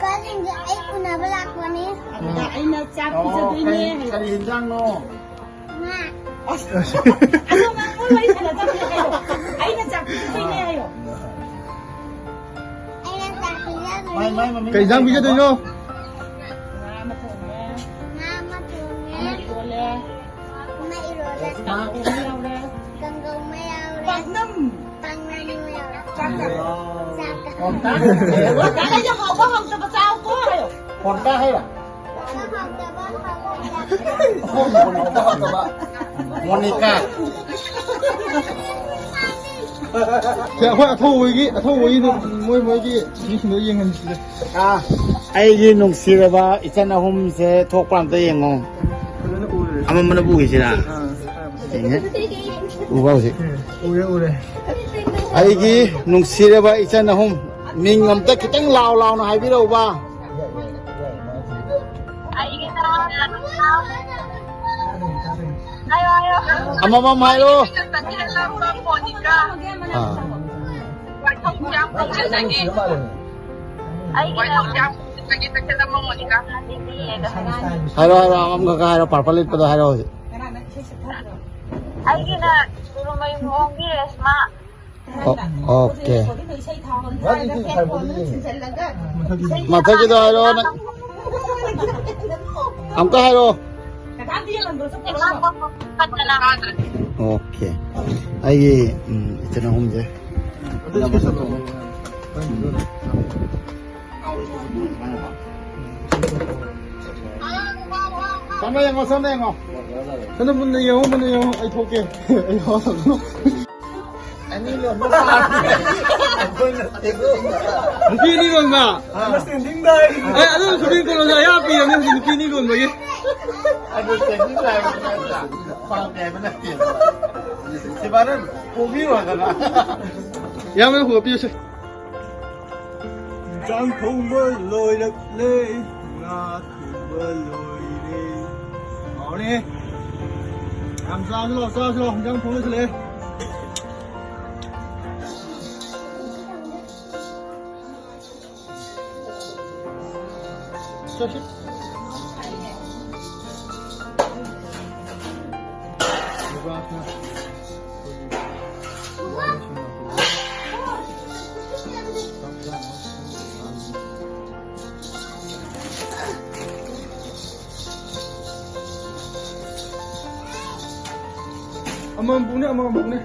ꯀꯀꯥꯁꯤꯡꯁꯦ ꯑꯩ ꯎꯅꯕ ꯂꯥꯛꯄꯅꯦ꯫ ꯑꯗꯨꯗ ꯑꯩꯅ ꯆꯥꯛ ꯑꯣ, ꯄꯤꯖꯗꯣꯏꯅꯦ ꯀꯔꯤ, ꯍꯥꯏꯌꯣ꯫ ꯀꯔꯤ ꯌꯦꯟꯖꯥꯡꯅꯣ? ꯉꯥ꯫ ꯑꯁ, ꯑꯗꯣ ꯃꯥ ꯃꯣꯏ ꯋꯥꯔꯤ ꯁꯥꯟꯅꯗꯕꯅꯦ ꯍꯥꯏꯌꯣ꯫ ꯑꯩꯅ ꯆꯥꯛ ꯄꯤꯖꯗꯣꯏꯅꯦ ꯍꯥꯏꯌꯣ꯫ ꯑꯩꯅ ꯆꯥꯛ ꯄꯤꯖꯗꯣꯏꯅꯦ꯫ ꯃꯥꯏ, ꯃꯥꯏ ꯃꯃꯤꯡ ꯀꯩ ꯏꯟꯖꯥꯡ ꯄꯤꯖꯗꯣꯏꯅꯣ? ꯉꯥ ꯑꯃ ꯊꯣꯡꯉꯦ꯫ ꯉꯥ ꯑꯃ ꯊꯣꯡꯉꯦ꯫ ꯑꯃ ꯏꯔꯣꯜꯂꯦ꯫ ꯑꯃ ꯏꯔꯣꯜꯂꯦ꯫ ꯀꯥꯡꯍꯧ ꯑꯃ ꯌꯥꯎꯔꯦ꯫ ꯀꯥꯡꯍꯧ ꯑꯃ ꯌꯥꯎꯔꯦ꯫ ꯄꯥꯛꯅꯝ꯫ ꯄꯥꯛꯅꯝ ꯑꯃ ꯌꯥꯎꯔꯦ꯫ ꯆꯥꯛꯀ꯫ ꯆꯥꯛꯀ꯫ ꯀꯥꯡꯍꯧ ꯍꯥꯎꯕ ꯍꯥꯎꯇꯕ ꯆꯥꯎꯀꯣ ꯍꯥꯏꯌꯣ꯫ ꯄꯣꯟꯇꯥ ꯍꯥꯏꯔꯣ? ꯃꯣꯅꯤꯀꯥ꯫ ꯁꯦ, ꯑꯩꯈꯣꯏ ꯑꯊꯧꯕꯒꯤ, ꯑꯊꯧꯕꯒꯤ ꯃꯣꯏ, ꯃꯣꯏꯒꯤ ꯃꯤꯁꯤꯡꯗꯣ ꯌꯦꯡꯍꯟꯁꯤꯁꯦ꯫ ꯑꯥ, ꯑꯩꯒꯤ ꯅꯨꯡꯁꯤꯔꯕ ꯏꯆꯟ ꯑꯍꯨꯝꯁꯦ ꯊꯣꯛꯄ꯭ꯔꯥ ꯑꯝꯇ ꯌꯦꯡꯉꯣ꯫ ꯐꯖꯅ ꯎꯔꯦ꯫ ꯑꯃꯝꯕꯅ ꯄꯨꯈꯤꯁꯤꯔꯥ? ꯑꯥ, ꯌꯦꯡꯉꯦ꯫ ꯎꯕ ꯍꯧꯖꯤꯛ? ꯎꯔꯦ, ꯎꯔꯦ꯫ ꯑꯩꯒꯤ ꯅꯨꯡꯁꯤꯔꯕ ꯏꯆꯟ ꯑꯍꯨꯝ, ꯃꯤꯡ ꯑꯝꯇ ꯈꯤꯇꯪ ꯂꯥꯎ ꯂꯥꯎꯅ ꯍꯥꯏꯕꯤꯔꯛꯎꯕ꯫ ꯑꯃꯃꯝ ꯍꯥꯏꯔꯣ꯫ ꯑꯥ꯫ ꯍꯥꯏꯔꯣ, ꯍꯥꯏꯔꯣ, ꯑꯃꯈꯛ ꯍꯥꯏꯔꯣ, purple ꯂꯤꯠꯄꯗꯣ ꯍꯥꯏꯔꯣ ꯍꯧꯖꯤꯛ꯫ ꯑꯩꯒꯤꯅ ꯁꯨꯔꯨꯃꯌꯨꯝ ꯍꯣꯡꯒꯤ ꯔꯦꯁꯃꯥ꯫ ꯑꯣ, ꯑꯣꯀꯦ꯫ ꯃꯊꯛꯀꯤꯗꯣ ꯍꯥꯏꯔꯣ ꯅꯪ꯫ ꯑꯃꯨꯛꯀ ꯍꯥꯏꯔꯣ꯫ ꯑꯣꯀꯦ꯫ ꯑꯩꯒꯤ, ꯎꯝ, ꯏꯆꯤꯟ ꯑꯍꯨꯝꯁꯦ꯫ ꯁꯣꯝꯗ ꯌꯦꯡꯉꯣ, ꯁꯣꯝꯗ ꯌꯦꯡꯉꯣ꯫ ꯁꯣꯝꯗ ꯃꯨꯟꯅ ꯌꯦꯡꯉꯣ, ꯃꯨꯟꯅ ꯌꯦꯡꯉꯣ꯫ ꯑꯩ ꯊꯣꯛꯀꯦ꯫ ꯑꯩ ꯌꯥꯎꯔꯝꯃꯣ꯫ ꯑꯅꯤ ꯂꯣꯟꯕ ꯁꯥꯕꯅꯦ꯫ ꯑꯩꯈꯣꯏꯅ ꯅꯨꯄꯤ ꯑꯅꯤ ꯂꯣꯟꯕ? ꯑꯥ꯫ ꯑꯦ, ꯑꯗꯨ ꯁꯨꯕꯤꯟ ꯀꯣꯂꯣꯝꯁꯦ ꯑꯌꯥꯕ ꯄꯤꯔꯕꯅꯦ ꯍꯧꯖꯤꯛ ꯅꯨꯄꯤ ꯑꯅꯤ ꯂꯣꯟꯕꯒꯤ꯫ ꯑꯗꯨ ꯆꯦꯛꯁꯤꯟ ꯍꯥꯏꯕ ꯅꯠꯇ꯭ꯔꯥ? ꯄꯥꯝꯗꯦ ꯍꯥꯏꯕ ꯅꯠꯇꯦꯕ꯫ ꯁꯤꯕꯥꯅ ꯄꯣꯕꯤꯔꯣꯗꯅ꯫ ꯏꯌꯥꯝꯕꯅ ꯈꯨꯒ ꯄꯤꯔꯨꯁꯦ꯫ ꯏꯟꯁꯥꯡ ꯊꯣꯡꯕ ꯂꯣꯏꯔꯛꯂꯦ, ꯉꯥ ꯊꯣꯡꯕ ꯂꯣꯏꯔꯦ꯫ ꯍꯥꯎꯔꯦ꯫ ꯌꯥꯝ ꯆꯥꯁꯤ ꯂꯥꯎ, ꯆꯥꯁꯤ ꯂꯥꯎ, ꯏꯟꯁꯥꯡ ꯊꯣꯡ ꯂꯣꯏꯁꯤꯜꯂꯛꯑꯦ꯫ ꯆꯠꯁꯤ꯫ ꯑꯃꯃꯝ ꯄꯨꯅꯦ, ꯑꯃꯃꯝ ꯄꯨꯅꯦ꯫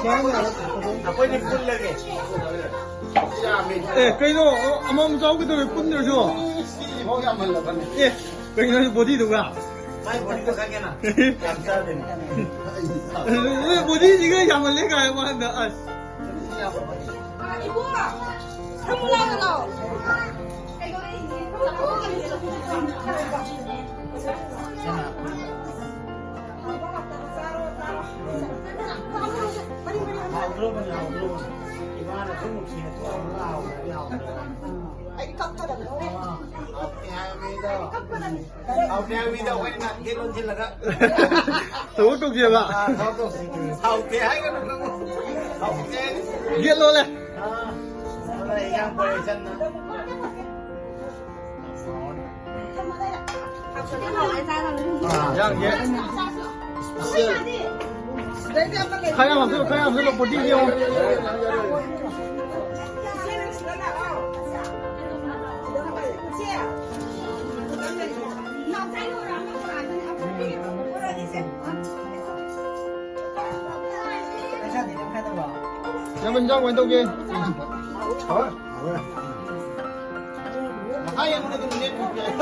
ꯑꯩꯈꯣꯏꯅꯤ ꯄꯨꯜꯂꯒꯦ꯫ ꯑꯦ, ꯀꯩꯅꯣ? ꯑꯃꯃꯝ ꯆꯥꯎꯒꯗꯧꯔꯦ ꯄꯨꯟꯗ꯭ꯔꯁꯨ꯫ ꯁꯤꯐꯥꯎ ꯌꯥꯝꯃꯜꯂꯕꯅꯦ꯫ ꯑꯦ, ꯀꯩꯅꯣ ꯍꯥꯏꯁꯤ ꯕꯣꯗꯤꯗꯨꯒ? ꯃꯥꯏ ꯕꯣꯗꯤꯗꯣ ꯈꯪꯉꯦꯅ? ꯌꯥꯝ ꯆꯥꯗꯦꯅꯦ꯫ ꯑꯦ, ꯕꯣꯗꯤꯁꯤꯒ ꯌꯥꯝꯃꯜꯂꯦ ꯀꯥꯏ ꯋꯥꯗ ꯑꯁ꯫ ꯏꯕꯨꯡꯉꯣ, ꯁꯃꯨꯂꯥꯗ ꯂꯥꯛꯑꯣ꯫ ꯍꯥꯎꯗ꯭ꯔꯣꯕꯅꯤ, ꯍꯥꯎꯗ꯭ꯔꯣꯕꯅꯤ꯫ ꯏꯃꯥꯅ ꯁꯨꯝ ꯅꯨꯡꯁꯤꯅ ꯊꯣꯡꯉꯒ ꯍꯥꯎꯕꯗꯤ ꯍꯥꯎꯕꯅꯤ꯫ ꯑꯩꯗꯤ ꯀꯞꯀꯗꯕꯅꯤ꯫ ꯍꯥꯎꯇꯦ ꯍꯥꯏꯕꯅꯤꯗꯣ꯫ ꯍꯥꯎꯇꯦ ꯍꯥꯏꯕꯅꯤꯗꯣ, ꯑꯩꯈꯣꯏꯅ ꯒꯦꯠ ꯂꯣꯟꯁꯤꯜꯂꯒ꯫ ꯊꯕꯛ ꯇꯧꯁꯦꯕ꯫ ꯑꯥ, ꯊꯕꯛ ꯇꯧꯁꯤ꯫ ꯍꯥꯎꯇꯦ ꯍꯥꯏꯒꯅꯨ ꯅꯪ꯫ ꯍꯥꯎꯇꯦ ꯍꯥꯏꯒꯅꯨ꯫ ꯒꯦꯠ ꯂꯣꯜꯂꯦ꯫ ꯑꯥ, ꯑꯗ ꯏꯌꯥꯝꯕ ꯍꯣꯏ ꯆꯠꯅ꯫ ꯌꯥꯝ ꯌꯦ꯫ ꯈꯔ ꯌꯥꯝ ꯍꯥꯞꯆꯜꯂꯨ, ꯈꯔ ꯌꯥꯝ ꯍꯥꯞꯆꯜꯂꯨ, ꯄꯣꯇꯤꯁꯤ ꯌꯦꯡꯉꯣ꯫ ꯏꯌꯥꯝꯕ, ꯏꯟꯖꯥꯡ ꯀꯃꯥꯏꯅ ꯇꯧꯒꯦ? ꯍꯥꯎꯋꯦ, ꯍꯥꯎꯋꯦ꯫ ꯃꯍꯥ ꯌꯥꯝꯅ ꯑꯗꯨꯝ ꯂꯦꯞꯄꯤꯕ ꯌꯥꯏ꯫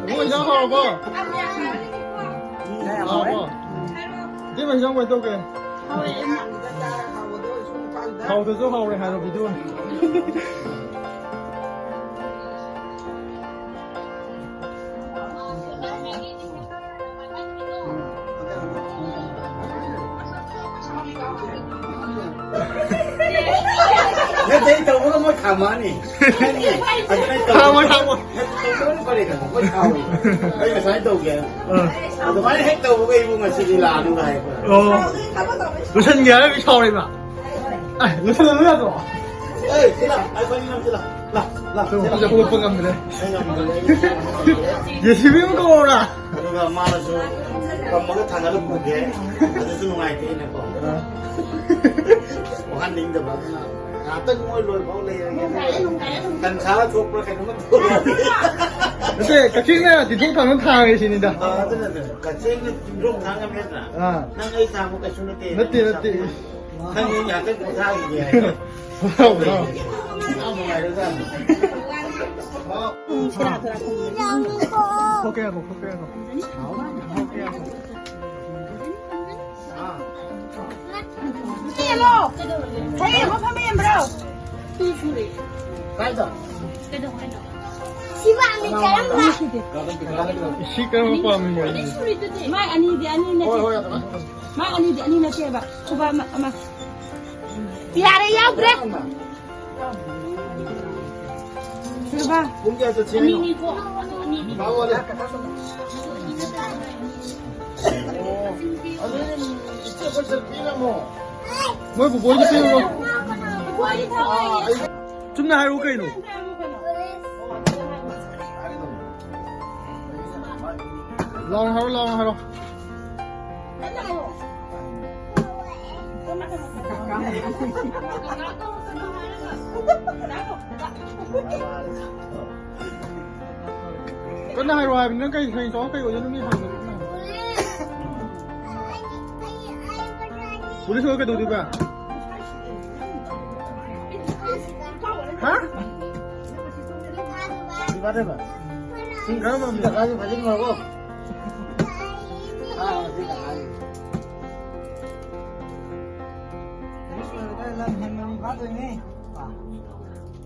ꯏꯕꯨꯡꯉꯣ, ꯏꯟꯖꯥꯡ ꯍꯥꯎꯔꯕꯣ? ꯍꯥꯎꯔꯕꯣ? ꯏꯇꯩꯃ, ꯏꯟꯖꯥꯡ ꯀꯃꯥꯏꯅ ꯇꯧꯒꯦ? ꯍꯥꯎꯗꯁꯨ ꯍꯥꯎꯔꯦ ꯍꯥꯏꯔꯣ, ꯚꯤꯗꯤꯑꯣ꯫ ꯅꯠꯇꯦ, ꯑꯩ ꯇꯧꯕꯒ ꯃꯣꯏ ꯈꯥꯝꯃꯛꯑꯅꯤ꯫ ꯈꯪꯉꯦ꯫ ꯑꯗꯨꯅ ꯑꯩ ꯇꯧꯕꯒ ꯈꯥꯝꯃꯣꯏ, ꯈꯥꯝꯃꯣꯏ꯫ ꯅꯠꯇꯦ, ꯇꯧꯕꯒ ꯐꯔꯦ ꯈꯪꯉꯦ꯫ ꯃꯣꯏ ꯈꯥꯝꯃꯣꯏ꯫ ꯑꯩ ꯉꯁꯥꯏ ꯇꯧꯒꯦ꯫ ꯑꯥ꯫ ꯑꯗꯨꯃꯥꯏꯅ ꯍꯦꯛ ꯇꯧꯕꯒ ꯑꯩꯕꯨ ꯉꯁꯤꯗꯤ ꯂꯥꯛꯑꯅꯨ ꯍꯥꯏꯕ꯫ ꯑꯣ꯫ ꯂꯣꯏꯁꯟꯒꯦ ꯍꯥꯏꯔꯒ ꯁꯥꯎꯔꯤꯕ꯫ ꯑꯦ, ꯂꯣꯏꯁꯜꯂꯨ ꯌꯥꯗ꯭ꯔꯣ? ꯑꯦ, ꯁꯤꯂꯥ, ꯑꯩꯈꯣꯏꯅꯤ ꯂꯥꯛꯁꯤꯂꯥ꯫ ꯂꯥ, ꯂꯥ, ꯁꯤꯂꯥ꯫ ꯍꯧꯒꯠꯄ ꯉꯝꯗ꯭ꯔꯦ꯫ ꯑꯩ ꯉꯝꯗ꯭ꯔꯦ, ꯑꯩ ꯉꯝꯗ꯭ꯔꯦ꯫ ꯖꯦ ꯁꯤ ꯕꯤ ꯑꯃ ꯀꯧꯔꯣꯔꯥ? ꯑꯗꯨꯒ ꯃꯥꯅꯁꯨ ꯊꯝꯃꯒ ꯊꯥꯡꯒꯠꯂ ꯄꯨꯒꯦ꯫ ꯑꯗꯨꯁꯨ ꯅꯨꯡꯉꯥꯏꯇꯦꯅꯀꯣ꯫ ꯑꯥ꯫ ꯋꯥꯍꯟꯅꯤꯡꯗꯕ ꯑꯗꯨꯅ ꯉꯥꯏꯍꯥꯛꯇꯪ ꯃꯣꯏ ꯂꯣꯏꯐꯥꯎ ꯂꯩꯔꯒꯦ꯫ ꯇꯟꯈꯥ ꯊꯣꯛꯄ꯭ꯔꯥ ꯀꯩꯅꯣꯝꯃ ꯊꯣꯛꯂꯛꯑꯗꯤ꯫ ꯅꯠꯇꯦ, ꯀꯛꯆꯤꯡꯅ ꯇꯤꯟꯊꯣꯛ ꯊꯥꯡꯅ ꯊꯥꯡꯉꯦ ꯁꯤꯅꯤꯗ꯫ ꯑꯥ, ꯑꯗꯨꯅ ꯑꯗꯨꯅ ꯀꯛꯆꯤꯡꯅ ꯇꯤꯟꯊꯣꯛ ꯊꯥꯡ ꯉꯝꯃꯦꯗꯅ꯫ ꯑꯥ꯫ ꯅꯪ ꯑꯩ ꯊꯥꯡꯕ ꯀꯩꯁꯨ ꯅꯠꯇꯦ꯫ ꯅꯠꯇꯦ, ꯅꯠꯇꯦ꯫ ꯈꯪꯉꯤ, ꯉꯥꯛꯇꯪ ꯄꯣꯊꯥꯈꯤꯒꯦ ꯍꯥꯏ꯫ ꯌꯥꯝ ꯅꯨꯡꯉꯥꯏꯔꯦ꯫ ꯈꯣꯛꯀꯦ ꯍꯥꯏꯕ, ꯈꯣꯛꯀꯦ ꯍꯥꯏꯕ꯫ ꯐꯝꯃꯦꯟꯕ꯭ꯔꯣ? ꯀꯥꯏꯗ? ꯁꯤ ꯄꯥꯝꯃꯤ, ꯀꯔꯝꯕ? ꯁꯤ ꯀꯔꯝꯕ ꯄꯥꯝꯃꯤꯅꯣ? ꯃꯥꯏ ꯑꯅꯤꯗꯤ ꯑꯅꯤ ꯅꯠꯇꯦ꯫ ꯍꯣꯏ, ꯍꯣꯏ, ꯑꯗꯨꯃꯥꯏꯅ꯫ ꯃꯥꯏ ꯑꯅꯤꯗꯤ ꯑꯅꯤ ꯅꯠꯇꯦꯕ꯫ ꯈꯨꯕꯥꯛ ꯑꯃ, ꯑꯃ꯫ ꯌꯥꯔꯦ, ꯌꯥꯎꯗ꯭ꯔꯦ꯫ ꯁꯤꯜꯚꯥ꯫ ꯄꯨꯡ ꯀꯌꯥ ꯆꯠꯁꯦ ꯍꯥꯏꯅꯣ? ꯑꯅꯤꯅꯤꯀꯣ꯫ ꯑꯅꯤꯅꯤ꯫ ꯂꯥꯛꯑꯣ, ꯂꯥꯛꯑꯣ꯫ ꯑꯣ꯫ ꯑꯗꯨꯗꯤ ꯏꯆꯦ ꯑꯩꯈꯣꯏ ꯆꯠꯄꯤꯔꯝꯃꯣ꯫ ꯃꯣꯏ ꯕꯨꯕꯣꯏꯒꯤ ꯄꯤꯔꯨꯔꯣ꯫ ꯕꯨꯕꯣꯏꯒꯤ ꯊꯑꯣꯏꯒꯤ꯫ ꯆꯨꯝꯅ ꯍꯥꯏꯔꯛꯎ ꯀꯩꯅꯣ꯫ ꯂꯥꯎꯅ ꯍꯥꯏꯔꯣ, ꯂꯥꯎꯅ ꯍꯥꯏꯔꯣ꯫ ꯀꯟꯅ ꯍꯥꯏꯔꯣ ꯍꯥꯏꯕꯅꯤ, ꯅꯪ ꯀꯩ ꯍꯌꯦꯡ ꯆꯥꯎ ꯀꯩ ꯑꯣꯏꯗꯣꯏꯅꯣ ꯃꯤ ꯍꯪꯕꯗ? ꯄꯨꯂꯤꯁ ꯑꯣꯏ ꯀꯩꯗꯧꯗꯣꯏꯕ? ꯍꯥ? ꯀꯔꯝꯕ ꯃꯤ? ꯁꯤꯗ ꯀꯥꯁꯦ ꯐꯖꯅ ꯂꯥꯛꯑꯣ꯫ ꯑꯥ, ꯁꯤꯗ ꯀꯥꯁꯦ꯫ ꯄꯨꯂꯤꯁ ꯑꯣꯏꯔꯒ ꯂꯝ ꯍꯦꯟꯕ ꯃꯤ ꯐꯥꯗꯣꯏꯅꯦ꯫